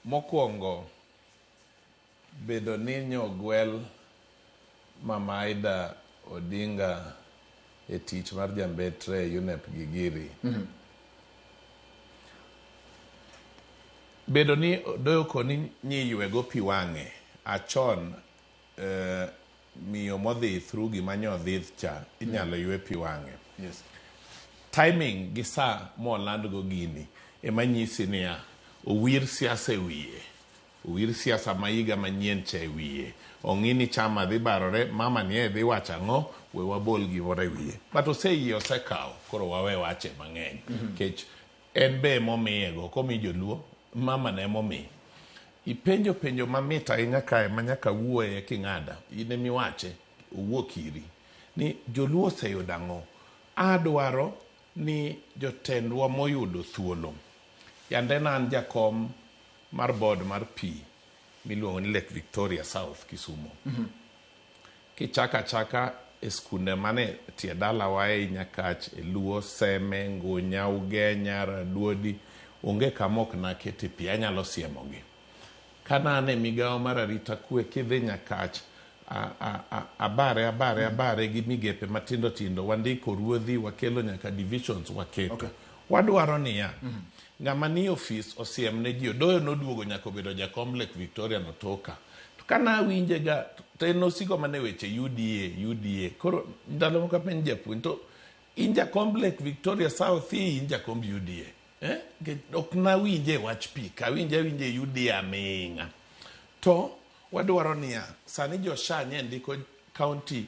Mokwongo, bedo ni nyogwel Mama Aida Odinga e tich mar jambetre e UNEP gi giri. Bedo ni Odoyo koni nyiywego pi wang'e achon miyo modhi through gima nyodhidh cha inyalo ywe pi wang'e. Yes. Timing gi saa molandgo gini ema nyisi niya owir siasa e wiye. Owir siasa ma higa manyien cha e wiye. Ong'i ni chama dhi barore, mama ni e dhi wacho ang'o, we wabol gimoro e wiye. But oseyie osekawo, koro wawe wache mang'eny. Nikech en be emomiye go, ok omi joluo, mama ne emomi. Ipenjo penjo mamit ahinya kae ma nyaka wuoye king'ada, in emiwache, owuok iri. Ni joluo oseyudo ang'o? Adwaro ni jotendwa moyudo thuolo. Yande ne an jakom mar board mar pi miluongo ni Lake Victoria South Kisumu. Kichako achaka e skunde mane tie dalawa e Nyakach, e Luo, Seme, Ngunya, Ugenya, Raduodi, onge kama ok nakete pi, anyalo siemogi. Kane an e migawo mar arita kwe kidhi Nyakach, abare abare abare gi migepe matindo tindo, wandiko ruodhi, wakelo nyaka divisions waketo. Okay. Wadwaro niya, ng'ama ni ofis osiem ne ji, Odoyo noduogo nyaka obedo jakom Lake Victoria notoka. To ka nawinje ga, to en nosiko mana e weche UDA, UDA. Koro ndalo moko apenjo japuonj, to in jakom Lake Victoria South, in jakomb UDA. Eh? Ok nawinje e wach pi, kawinje awinje e UDA aming'a. To wadwaro niya, sani jo SHA nye ndiko county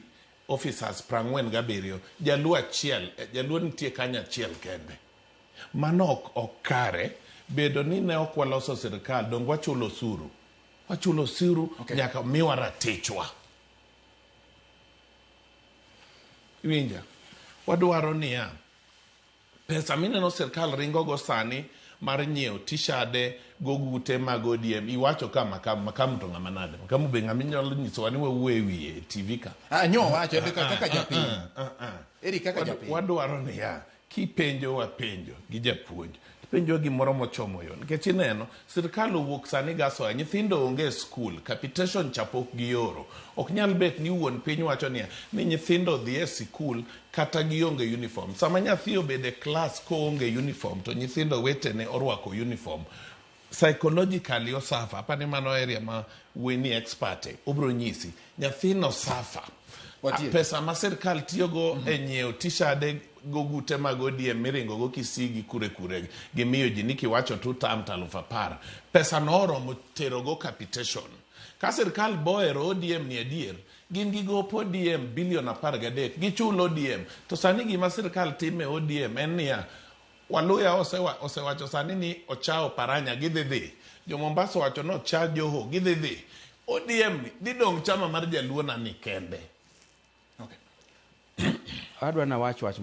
officers 47, jaluo achiel, jaluo nitie kanyo achiel kende. Mano ok kare, bedo ni ne ok waloso sirkal, dong wachulo osuru. Wachulo osuru Okay. nyaka miwa ratichwa. Iwinja? Wadwaro niya, pesa mineno sirkal ringo go sani mar nyiewo tishade gogute mag ODM, iwacho ka Makamu, Makamu to ng'ama nade? Makamu be ng'ama inyalo nyisowa ni wawuoyo e wiye e TV ka. Nyo wacho kaka japiny. Eri kaka japiny. Wadwaro niya, kipenjowa penjo gi japuonj, penjowa gimoro mochomo yo. Nikech ineno, sirkal owuok sani gasoya, nyithindo onge e skul, capitation cha pok gioro. Ok nyal bet ni wuon piny wacho niya, ni nyithindo dhi e sikul kata gionge uniform. Sama nyathi obedo e klas koonge uniform, to nyithindo wetene orwako uniform. Psychologically osafa, apani mano area ma weni expert e, obro nyisi. Nyathino safa. Watiek. Pesa ma sirkal tiyogo e nyiewo tishade gogute mag ODM miringo go Kisii gi kure kure gimiyo ji ni kiwacho two term to 10,000. Pesa no oromo tero go capitation. Ka sirkal bohero ODM ni adier, gin gi gop ODM bilion 13, gichul ODM. To sani gima sirkal time ODM en niya, Waluya osewacho sani ni ochawo Paranya gidhi dhi. Jo Mombasa owacho ni ocha Joho gidhi dhi. ODM ni dhi dong' chama mar jaluo na ni kende. Okay. Adwa nawach wach.